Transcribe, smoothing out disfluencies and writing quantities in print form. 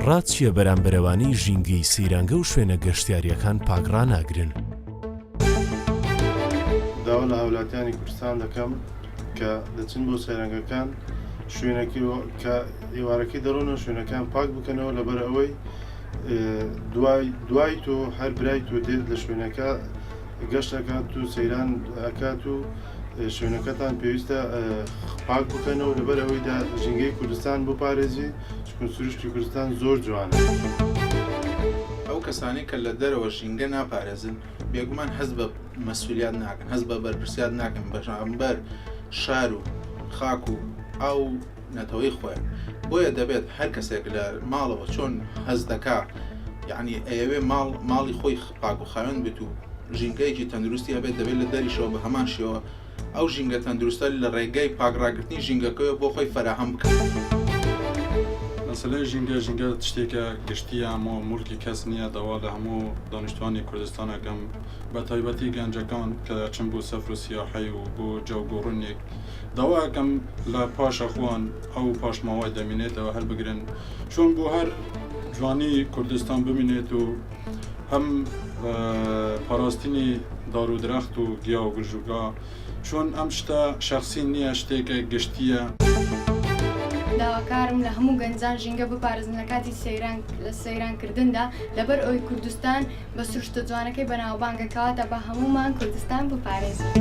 ڕات چییە بەرامبەرەوانەی ژینگەی سەیرانگە و شوێنە گەشتیارییەکان پاک ڕاناگرن؟ داوا لە هاولاتیانی کوردستان دەکەم کە دەچن بۆ سەیرانگەکان شوێنەکەی کە ئێوارەکەی دەڕۆنەوە شوێنەکان پاک بکەنەوە لەبەر ئەوەی دوای دوای تۆ هەر برای تۆ دێت لە شوێنەکە گەشت ئەکات و سەیران ئەکات و شوێنەکەتان پێویستە پاک بکەنەوە لەبەر ئەوەیدا ژینگەی کوردستان بپارێزی چکون سروشتی کوردستان زۆر جوانە. ئەو کەسانەی کە لە دەرەوە ژینگە ناپارێزن بێگومان هەست بە مەسولیات ناکەن هەست بە بەرپرسیات ناکەن بەرامبەر شار و خاک و ئاو و نەتەوەی خۆیان بۆیە دەبێت هەر کەسێک لە ماڵەوە چۆن هەست دەکا یعنی ئەیەوێ ماڵ ماڵی خۆی پاک و خاوێن بێت و ژینگەیەکی تەندروستی هەبێت دەبێت لە دەریشەوە بە هەمان شێوە ئەو ژینگە تەندروستە لە ڕێگەی پاک ڕاگرتنی ژینگەکەوە بۆ خۆی فەراهەم بکات. مەسەلەی ژینگە، ژینگە شتێکە گشتییە، هەموو موڵکی کەس نییە، داوا لە هەموو دانیشتوانی کوردستان ئەکەم بە تایبەتی گەنجەکان کە دەچن بۆ سەفر و سیاحەی و بۆ جەوگۆڕینێک داوا ئەکەم لە پاشە خۆیان ئەو پاشماوەی دەمینێتەوە هەلبگرن چۆن بۆ هەر جوانی کوردستان بمینێت و هەم پاراستنی دار و درەخت و گیا و گژوگا چۆن ئەم شتە شەخسی نییە شتێکە گشتییە. داواکارم لە هەموو گەنجان ژینگە بپارێزن لە کاتی سەیران لە سەیران کردندا لەبەر ئەوەی کوردستان بە سروشتە جوانەکەی بەناوبانگە کەواتە با هەموومان کوردستان بپارێزین.